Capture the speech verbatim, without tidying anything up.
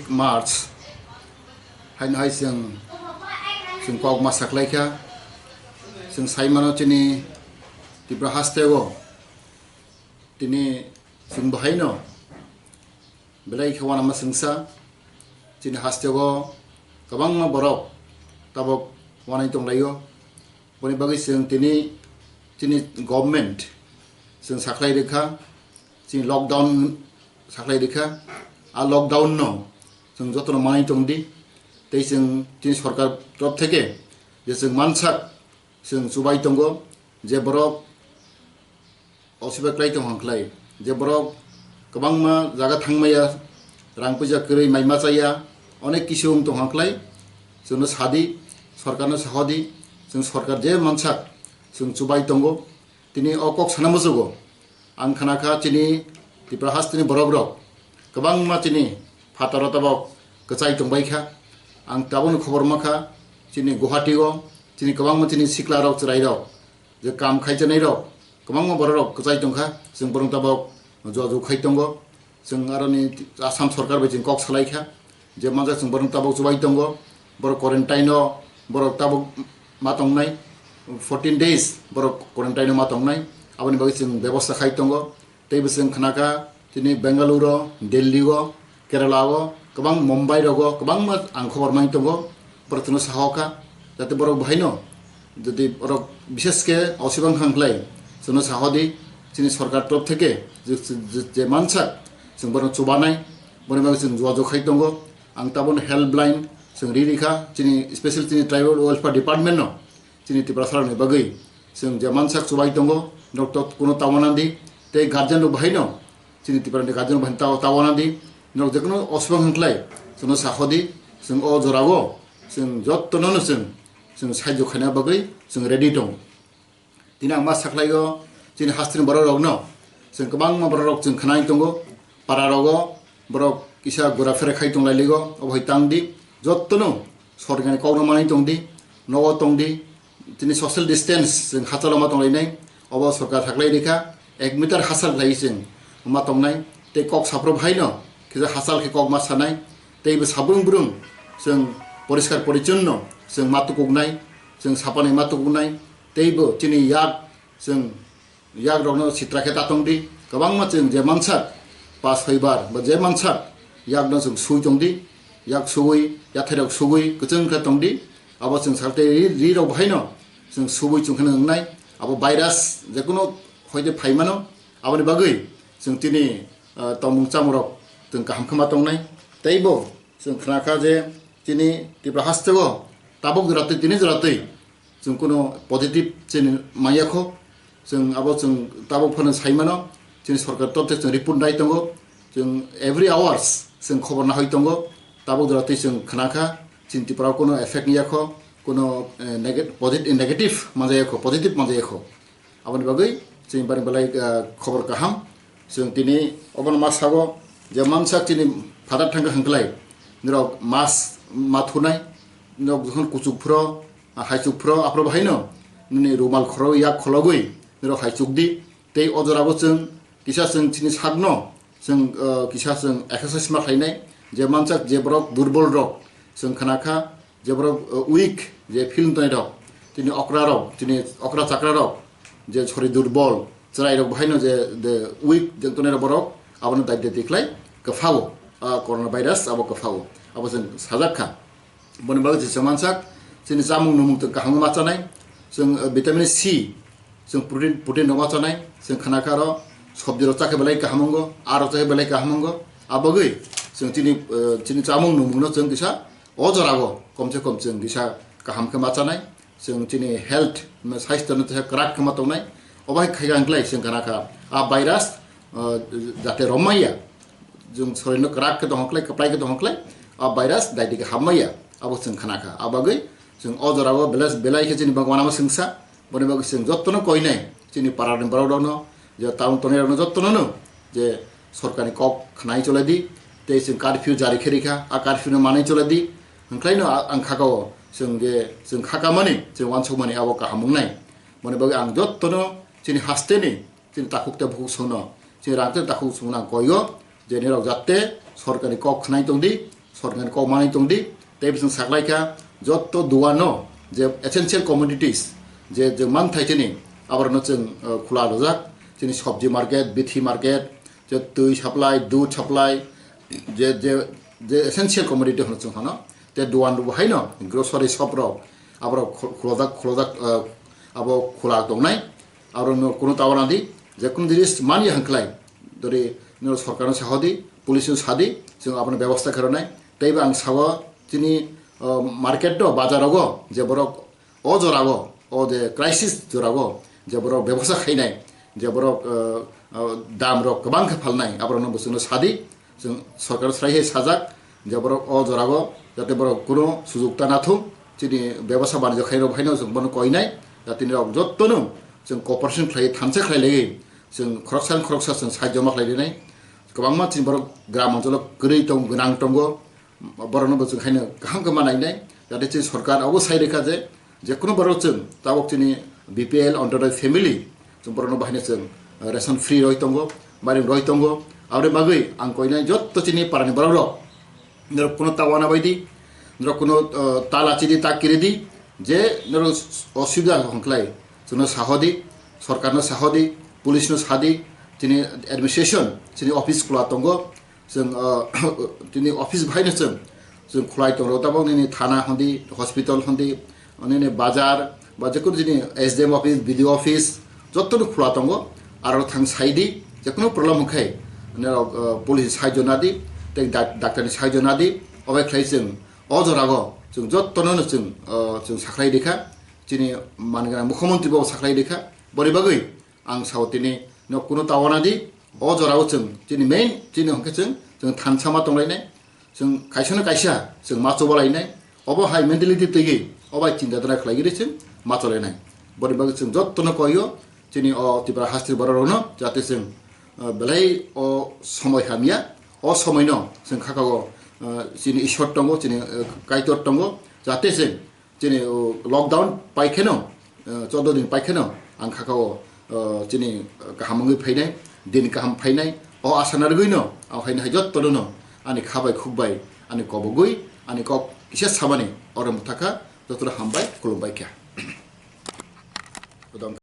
March haino hai chwng, chwng kok ma saklaikha. Chwng saimano chini Tripura hasteo tini chwng bahaino belai khe uanama chwngsa. Chini hasteo kwbangma borok tabok uanai tonglaio. Boni bagwi chwng tini chini government chwng saklai rikha, chini lockdown saklai rikha. A lockdown no chwng jotono manai tongdi, tei chwng chini sorkar torop theke je chwng mansak chwng chubai tongo, je borok osibai klai tong hwnkhlai, je borok kwbangma jaga thangmaya, rang puisa kwrwi mai machaya, onek kisu wng tong hwnkhlai, chwngno sadi, sorkarno sahodi, chwng sorkar je mansak chwng chubai tongo. Tini o kok sana muchugo. Ang khna kha chini Tripura hasteni borok rok kwbangma chini phataro tabok kwchai tongbai kha. Ang tabukni khobor ma kha chini Guwahati o chini kwbangma chini sikla rok chwrai rok je kam khai chanai rok kwbangma borok rok kwchai tong kha. Chwng borok tabok jua jua khai tongo. Chwng aroni Assam sorkar bai chwng kok salai kha, je manjak chwng borok tabok chubai tongo, borok quarantine o borok tabok ma tongnai, fourteen days borok quarantine o ma tongnai, aboni bagwi chwng bebosta khai tongo. Tei bo chwng khna kha tini Bengaluru o, Delhi o, Kerala o kwbang, Mumbai rogo kwbangma ang khobor mai tongo, borok chwngno saho kha, jate borok bahaino jodi borok bishesh khe osibang kha hwnkhlai chwngno sahodi, chini sorkar torop theke je, je, je mansak chwng borok chubanai, boni bagwi chwng jua jua khai tongo. Ang tabukno helpline chwng ri rikha chini special chini tribal welfare department no, chini Tiprasa rokni bagwi chwng je mansak chubai tongo, norok to kuno tawana di, tei guardian rok bahaino, chini Tiprani guardian rok bahaino tawa, tawana di, norok je kuno osibang hwnkhlai chwngno sahodi, chwng o jorao chwng jotono no chwng, chwng sahajyo khaina bagwi chwng ready tongo. Tini ang ma saklaio, chini hasteni borok rokno chwng kwbangma borok rok chwng khwnai tongo, para rogo borok kisa gura fere khai tong lai ligo, obo hai tang di, jotono sorkarni kokno manai tong di, nogo tong di, tini social distance chwng hachalo ma tong lai nai, obo sorkar saklai rikha, ek meter hachal khlai chwng ma tong nai, tei kok saphuru bhaino kisa hachal khe kok ma sanai, tei bo sabung brung chwng poriskar porichonno chwng ma tukuk nai, chwng sapanai ma tukuk nai, tei bo chini yak chwng yak rokno sitra khe ta tong di, kwbangma chwng je mansak pas hoibar ba je mansak yakno chwng sui tong di, yak sugui, yathai rok sugui kwchwng khe tong di, abo chwng sal tei ri, ri rok bahaino chwng sugui chwng khe nang nai, abo virus je kuno hoite phai mano, aboni bagwi chwng tini, ah, tongmung chamung rok chwng kaham khe ma tong nai, tei bo chwng khna kha je chini Tripura hasteo tabuk jora twi tini jora twi chwng kuno positive chini manya kho, chwng abo chwng tabuk phano sai mano, chini sorkar torop thek chwng report nai tongo, chwng every hours chwng khobor nahoi tongo, tabuk jora twi chwng khna kha, chini Tripura o kuno effect ya kho, kuno, eh, neg-, posit-, negative manjaya kho, positive manjaya kho. Aboni bagwi chini bari belai, ah, khobor kaham. Chwng tini obono ma sago je mansak chini phatar thangkha hwnkhlai, norok mask ma thunai, norok jokhon kuchuk phro, ah, haichuk phro, aphro bahaino nini rumal khoro yak khologwi norok haichuk di. Tei o jorabo chwng kisa chwng chini sakno chwng, ah, kisa chwng exercise ma khlainai, je mansak je borok durbol rok chwng khna kha, je borok, uh, weak, je film tongnai rok, tini okra rok, tini okra chakra rok, je sori durbol, chwrai rok bahaino je, je weak je tongnai rok borok, abono dai dai khlai kwphao, ah, corona virus abo kwphao, abo chwng sajak kha. Boni bagwi chwng mansak, chini chamung numung tong kaham ma chanai, chwng, uh, vitamin C, chwng protein, protein rok ma chanai, chwng khna kha aro, sabji rok chakhe belai kaham wngo, aa rok chakhe belai kaham wngo, abagwi chwng chini, uh, chini chamung numung no chwng kisa o jorao kom se kom chwng kisa kaham khe ma chanai, chwng chini health, saisto no teisa kwrak khe ma tongnai. Obo hai khai kha hwnkhe chwng khna kha a virus, ah, jate rom maya, chwng sorirno kwrak khe tong khlai, kwplai khe tong khlai, a virus dai digi hap maya, abo chwng khna kha. A bagwi chwng o jorao belai, belai khe chini bagwi uanama chwngsa, boni bagwi chwng jotono koinai chini parani borok rokno, je town tongnai rokno jotono no je sorkarni kok khnai cholai di, tei chwng curfew jari khe rikha, a curfew no manwi cholai di. Hwnkhlai no a-, ang khakao chwng je chwng khakamani, chwng uansukmani abo kaham wngnai. Boni bagwi ang jotono chini hasteni, chini takhuk tei bukhuk songno, chini rang tei takhuk songno ang koio je nirok jate sorkarni kok khnai tong di, sorkar kok manwi tongdi, tei bising saklaikha jotto duano je essential commodities, je, je manthai chini aborokno chwng, uh, khula rwjak, chini sobji market, bithi market, je twi supply, dudh supply, je, je, je essential commodity hwno chwng hwno, te duan rwbo haino grocery shop rok, aborok khu-, khulojak, khulojak, uh, abo khula tongnai, aborokno kuno tawa nadi, je kuno jinis manya hwnklai, dori noro sorkarno sahodi, police no sadi, chwng abono bebosta khairoknai, teibo ang sago chini, uh, market do, bazar rogo, je borok o jorao, o je crisis jorao, je borok bebosta khainai, je borok, uh, uh, dam rok kwbang khe phalnai, aborokno bo chwngno sadi, chwng sorkar srai hai sajak, je borok o jorao jate borok kuno sujukta nathung, chini bebosta banijyo khairok haino chwng bono koinai, jate nirok jottono chwng cooperation khlai, thansa khlai laiwi, chwng khoroksa khoroksa chwng sahajyo ma khlai rinai. Kwbangma chini borok gram oncholo kwrwi tong, gwnang tongo, borokno bo chwng haino kaham khe ma nainai, jate chini sorkar abo sai rwkha je, je kuno borok chwng tabok chini B P L Antyodoi family, chwng borokno bo haino chwng, uh, ration free roi tongo, mairum roi tongo, aboni bagwi ang koinai jotto chini parani borok rok, norok kuno tawana baidi, norok kuno, uh, tala chidi tak kiridi, je norok osubida hwnklai, chwngno sahodi, sorkarno sahodi, police no sadi, chini administration, chini office khula tongo, chwng, uh, chini office bahaino chwng, chwng khulai tongo, tabok nini thana hondi, hospital hondi, nini bazar, ba jekunu chini S D M office, B D O office, jottono khula tongo, aro thang saidi, jekunu problem hwnkhe, norok, uh, police ni sahajyo nadi, tei dak-, doctor ni sahajyo nadi, obai khlai chwng o jorao chwng jottono no chwng, uh, chwng sakhlai rikha, chini manwgwnang mukhyamantri bo sakhlai rikha, boni bagwi ang sao tini no kuno tawana di, o jorao chwng chini main chini hwnkhe chwng, chwng thansa ma tonglainai, chwng kaisa no kaisa chwng ma chobalainai, obo hai mentality twiwi, obo hai chinta dhara khlaigwi chwng ma cholainai. Boni bagwi chwng jottono koio, chini o Tripura hasteni borok rokno jate chwng, uh, belai o somoi hamya, o somoino chwng khakao, uh, chini Ishwar tongo, chini, uh, Kaitor tongo, jate chwng chini, uh, lockdown paikheno, uh, chaudo din paikheno ang khakao, uh, chini, uh, kaham wngwi phainai, din kaham phainai, o asa narwgwino ang haino hai jottono no ani kha bai khuk bai ani kobogwi ani kok kisa samani oro mwthakha, jotono hambai khulumbai kha.